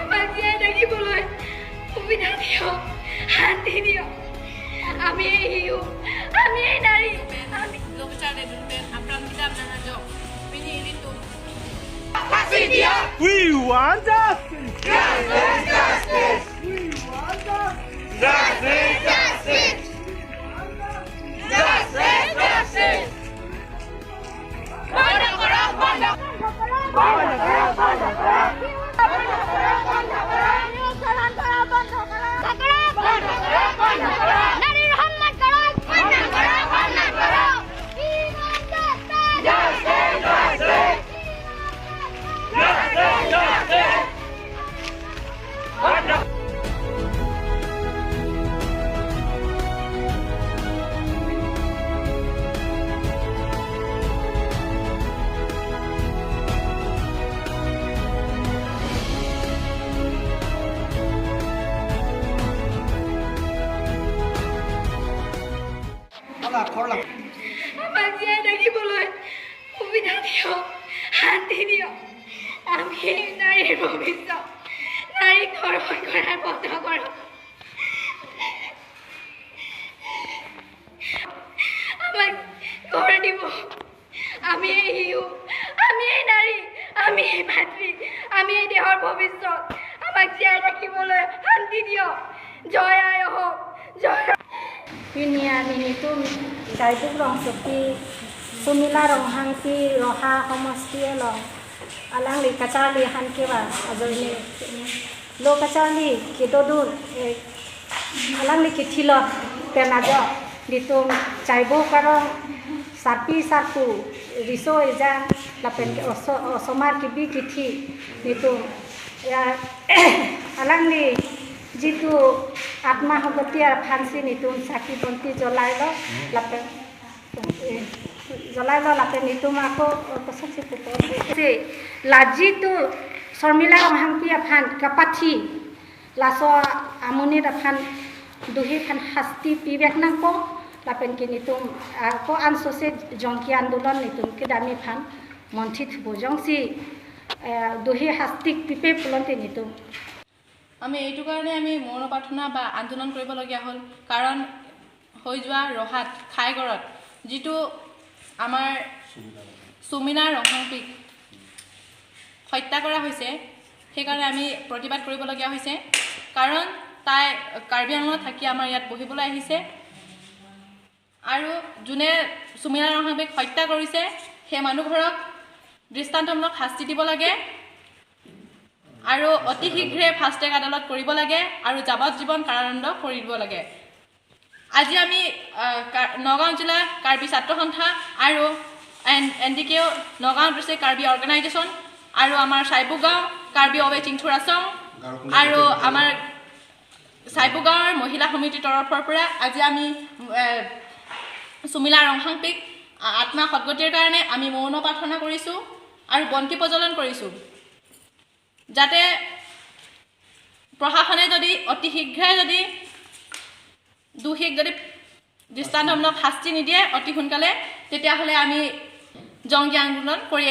আমাক জীয়াই থাকিবলৈ সুবিধা দিয়ক, শান্তি দিয়ক। আমি এই শিশু, আমি এই নাৰী, আমি We want justice! Justice! Justice! We want justice! Justice! Justice! Justice! বন্ধ কৰক, বন্ধ বন্ধ কৰক, বন্ধ কৰক, বন্ধ কৰক, বন্ধ কৰক, বন্ধ কৰক, বন্ধ কৰক, বন্ধ কৰক, নাৰীৰ সন্মান কৰক, বন্ধ কৰক, সন্মান কৰক। Justice! Justice! Justice! Justice! আমাক জীয়াই থাকিবলৈ সুবিধা দিয়ক, শান্তি দিয়ক। আমি এই নাৰীৰ ভৱিষ্যত। নাৰীক ধৰ্ষণ কৰাৰ বন্ধ কৰক। আমাক ঘৰ দিব। আমি এই শিশু, আমি এই নাৰী, আমি এই মাতৃ, আমি এই দেশৰ ভৱিষ্যত। আমাক জীয়াই থাকিবলৈ শান্তি দিয়ক। জয় আই অসম, জয়। Pinia ninitum gaibuk rong sepi sumila rong hangpi roha সমষ্টি long alang li kachali han kewa ajoine lo kachali kitodun alang li kithilo penajo ditum chaibo karong sarpi sarpu riso ejang lapen osomar kibi kithi nitum ya alang li যিটো আত্মাসগতি আৰু ফাঞ্চি নিতুম চাকি বন্তি জ্বলাই ল লাপে জ্বলাই ল লাপে নিতুম আকৌ লাজিটো শৰ্মিলা ৰংহাংপি আফান কাপাথি লাছ আমনিৰ আফান দুহি ফান শাস্তি পিবেক নাংক লাপেন কি নিতুম আকৌ আনচছে জংকি আন্দোলন নিতুম কি দামি ফান মন্থি থুব জংচি দুহি শাস্তিক পিপে পুলন্তে নিতুম। আমি এইটো কাৰণে আমি মৌন প্ৰাৰ্থনা বা আন্দোলন কৰিবলগীয়া হ'ল, কাৰণ হৈ যোৱা ৰহাত খাইগড়ত যিটো আমাৰ চুমিনা ৰংহাংপিক হত্যা কৰা হৈছে, সেইকাৰণে আমি প্ৰতিবাদ কৰিবলগীয়া হৈছে। কাৰণ তাই কাৰ্বি আংলঙত থাকি আমাৰ ইয়াত বহিবলৈ আহিছে আৰু যোনে চুমিনা ৰংহাংপিক হত্যা কৰিছে সেই মানুহঘৰক দৃষ্টান্তমূলক শাস্তি দিব লাগে আৰু অতি শীঘ্ৰে ফাষ্ট ট্ৰেক আদালত কৰিব লাগে আৰু যাৱজ্জীৱন কাৰাদণ্ড কৰি দিব লাগে। আজি আমি নগাঁও জিলা কাৰ্বি ছাত্ৰ সন্থা আৰু N D K Nagaon district Karbi organisation আৰু আমাৰ চাইবুগাঁও কাৰ্বি অৱে চিংথুৰাচং আৰু আমাৰ চাইবুগাঁৱৰ মহিলা সমিতিৰ তৰফৰ পৰা আজি আমি চুমিলা ৰংহাংপিক আত্মা সদগতিৰ কাৰণে আমি মৌন প্ৰাৰ্থনা কৰিছোঁ আৰু বন্তি প্ৰজ্বলন কৰিছোঁ, যাতে প্ৰশাসনে যদি অতি শীঘ্ৰে যদি দোষীক যদি দৃষ্টান্তমূলক শাস্তি নিদিয়ে অতি সোনকালে, তেতিয়াহ'লে আমি জংগী আন্দোলন কৰি